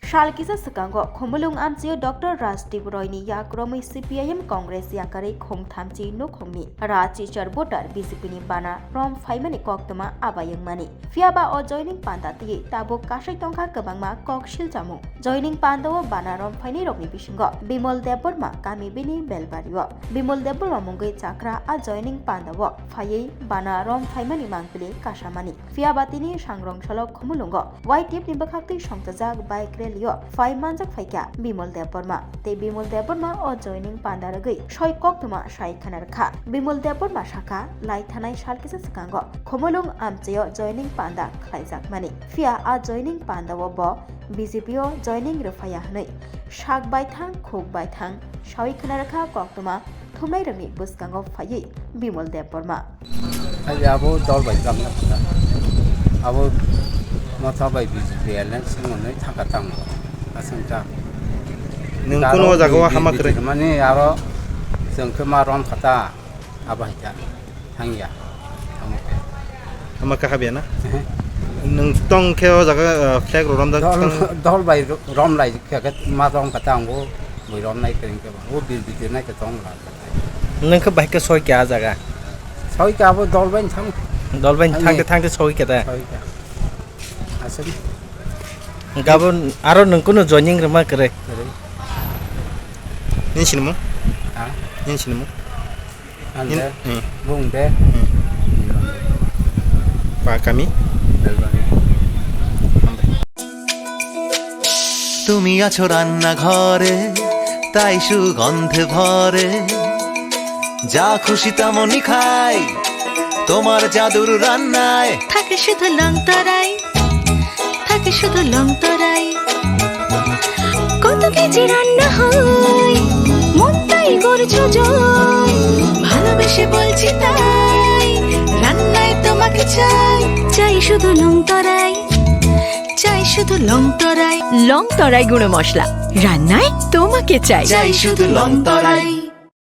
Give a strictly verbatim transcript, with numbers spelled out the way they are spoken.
Sal kisa swkango Khumulwng amchaio Doctor Raj Tibroini yak romwi C P I M Congress yakarwi khungthamchi nukhungni Rajchachar voter B J P ni bana rom phaimani koktwma abai wngmani. Phiyaba o joining panda twiwi tabuk kasai tongkha kwbangma kok silchamung. Joining pandao bana rom phainairokni bisingo Bimol Debbarma, kami bini Belbario. Bimol Debbarma mungwi chakra a joining pandao phaiwi bana rom phaimani mangpili kasamani. Phiyaba tini sangrong salo Khumulwngo Y T F ni bwkhaktwi songchajak bike rally-o phai manjak phaikha Bimol Debbarma. Tei Bimol Debbarma o joining panda rwgwi soi koktwma sai khna rwkha. Bimol Debbarma sakha, lai thanai sal kisa swkango Khumulwng amchaio joining panda khlaijakmani. Phiya a joining pandao bo B J P o joining rwphaiya hwnwi sak baithang khuk baithang sawi khna rwkha koktwma thumnairokni bwskango phaiwi Bimol Debbarma. Hai abo dol bai tang na kha. Abo motha bai B J P alliance wngwi thangkha tamo. Aswng ta. Nwng kuno jaga o hama kwrwi? Mani aro chwng khe ma rom kha ta. Abo hai ta. Thangya. Tamo khe. Hama kha habya na? Ehe. Nwng tong khe o jaga, uh, flag ro rom da. Dol, dol bai ro-, rom lai khe khe ma rom kha ta, ang bo bui rom nai khe khe ba. O B J P nai khe tong la. Nwng khe bahai khe soi kha a jaga? Soi kha abo dol bai thang. Dol bai thang de thang de soi kha da. Soi kha. Aswk. Gabon aro nwng kuno joining rwma kwrwi? Kwrwi. Nini sinimung? Ha? Nini sinimung? Ang de. Hmm. Bung de. Hmm. Pa kami? Belbari. তুমি আছো রান্নাঘরে, তাই সুগন্ধে ভরে। যা খুশি তেমনই খাই, তোমার জাদুর রান্নায়। থাকে শুধু লং তরাই, থাকে শুধু লং তরাই। কত কেজি রান্না হয়, মনটাই করছো জয়। ভালোবেসে বলছি তাই, রান্নায় তোমাকে চাই। চাই শুধু লং তরাই, চাই শুধু লং তরাই। লং তরাই গুঁড়ো মশলা, রান্নায় তোমাকে চাই। চাই শুধু লং তরাই।